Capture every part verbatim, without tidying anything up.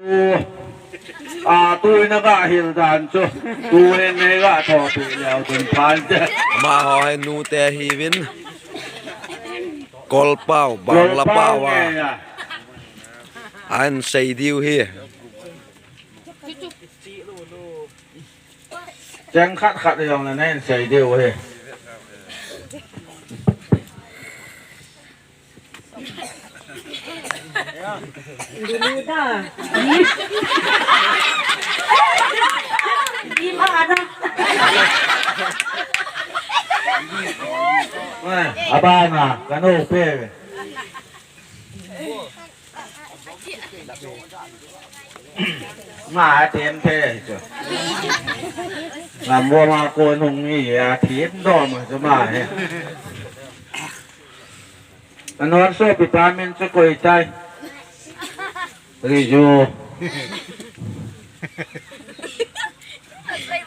A, tuin aga hil dan chu. Tuin nei ga thopeh leu chun phan te. Amaho hi nute ahiuvin. Kolpau, Bangla pau a. Ahin sei diu ahi. Cheng khat khat jong le nahin sei diu ahi. Dulu ta. Di ma ana. Abana, kanu pe. Ma tem the chu. Ngam bo ma ko nung ni ya thim do ma chu ma he. Anor so vitamin chu koi tai. Riju.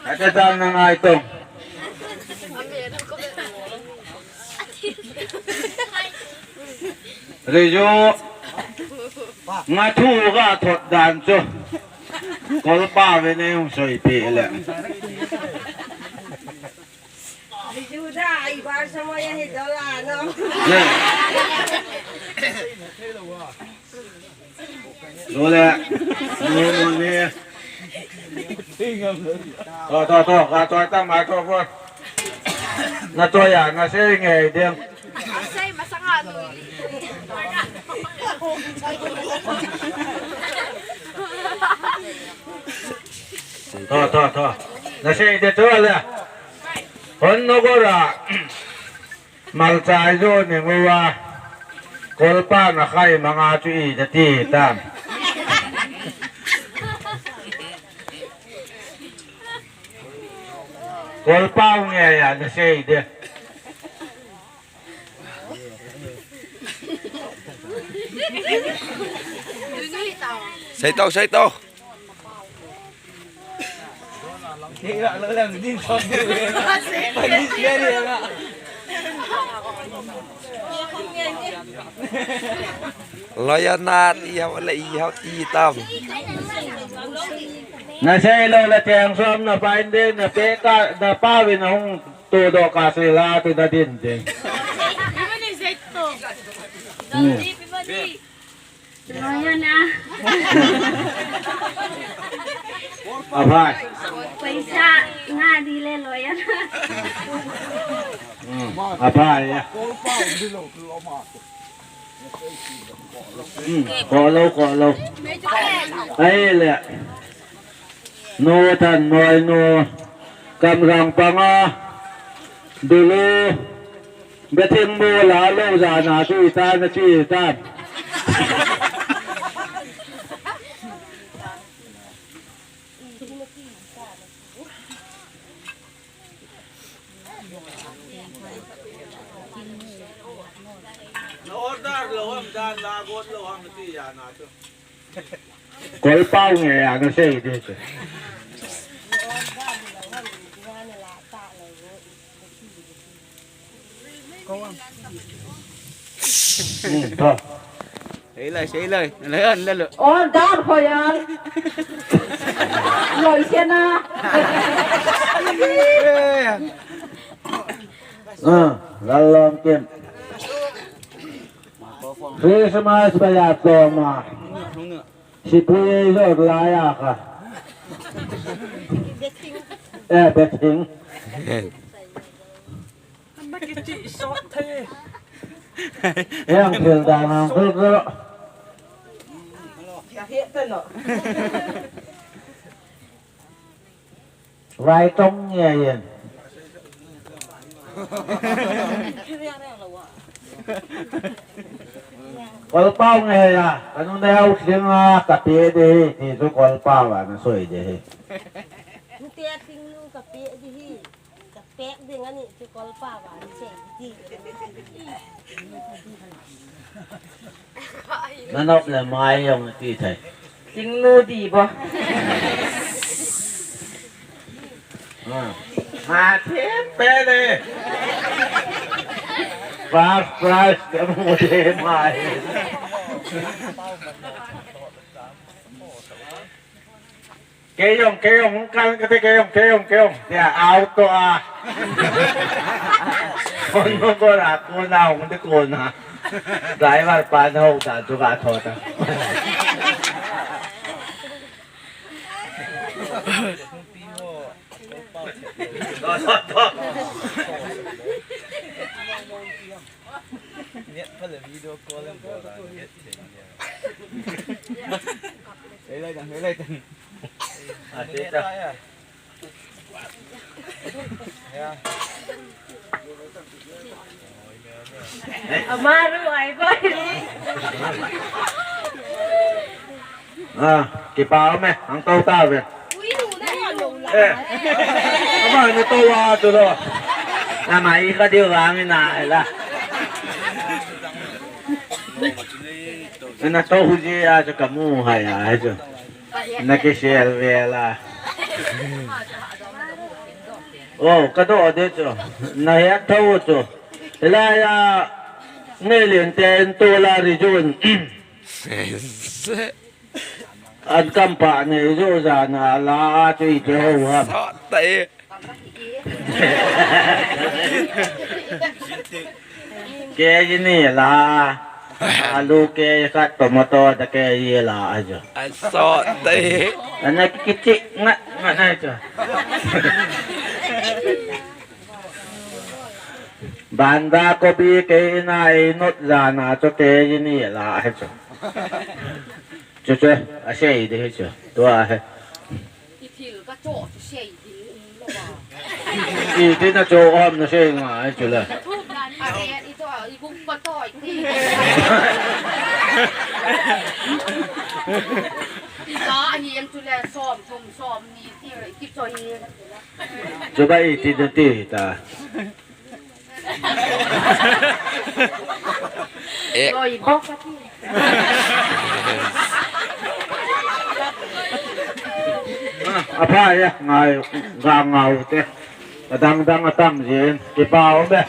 Ate tan na ngai tong. Riju. Nga thu ga thot dan chu. Kolpa ve ne hung soi pi le. Juda, ai bar samo ya hi dola no. Dole. Mo mo ni. To, to, to, ka to tang ma to po. Na to ya, na sei nge ding. Asei masanga no. To, to, to. Na sei de to le. Hon no gora. Malchai jo ni nguva. Kolpa na khai manga chu i da ti tam. Kolpa nge ya na sei de. Sei to, sei to. Loya na ti hau le i hau ti tam. Na sei lo la teng som na pain de na pe ka na pa ve na hung to do ka sei la ti da din de. Hmm. Loya na. Abai. Paisa nga di le loya na. Hmm. Abai ya. Hmm. Ko lo, ko lo. Ai le. Nu Thanmoi, nu Kamrang panga, Dulu, Bething mu la lo jana tu ita na ti ita. Na order lo ham dan la got lo ham ti ya na tu. Kolpau nge ya na sei di chu. Hmm, to. Sei lai, sei lai. Lai an la lo. Order ho ya. Loi se na. Ah, lalom kem. Christmas ba ya to ma. Sipui jo la ya ka. Eh, Bething. Ama kiti sot the. Yang thil dan ang thil thil. Ka he ta no. Vai tong nge yen. Kolpau nge ya, kanu ne hau sing a, ka pe de, ti chu kolpau a, na soi de. Nte a sing nu ka pe de hi. Ka pek ding ani chu kolpau a, na sei de. Nanop le mai jong ti thei. Tingnu di bo. Ha. Ha, the pe le. First prize ka mu de mai. Kei jong, kei jong, hung kal kate, kei jong, kei jong, kei jong. Tia auto a. Phone number a kona, hung te kona. Driver pa na hou ta, tu ka tho ta. Net pala video call ang bola, net thei niya. Hey, lai tang, hey, lai tang. Ah, tita. Ya. Amaru ai boy. Ah, kipa me, ang tau ta ve. Eh, ama ni to wa tu lo. Na mai ka diu wa mi na la. Na to hu ji a chu ka mu hai a chu. Na ki share ve la. Oh, ka do de chu. Na ya tho chu. La ya ne len te en to la ri jun. An kam pa ne jo ja na la a chu i te ho ha. Sot tai. Ke ji ni la. Alu ke khat tomato ta ke ji la a jo. An sot tai. Ana kichi nga nga na jo. Banda kopi ke na i not ja na jo ke ji ni la a jo. Chu chu, a sei de chu. Tua he. I thil ka cho chu sei ding um lo ba. I ti na cho om na sei nga chu le. Thu dan a he i cho i guk pa toi ti. I ka a hi em chu le som thum som ni ti ki cho hi. Chu ba i ti na ti ta. Eh. Loi bok ka ti. Apa ya ngai ga ngau te. Adang dang atam jin. Kipa um be.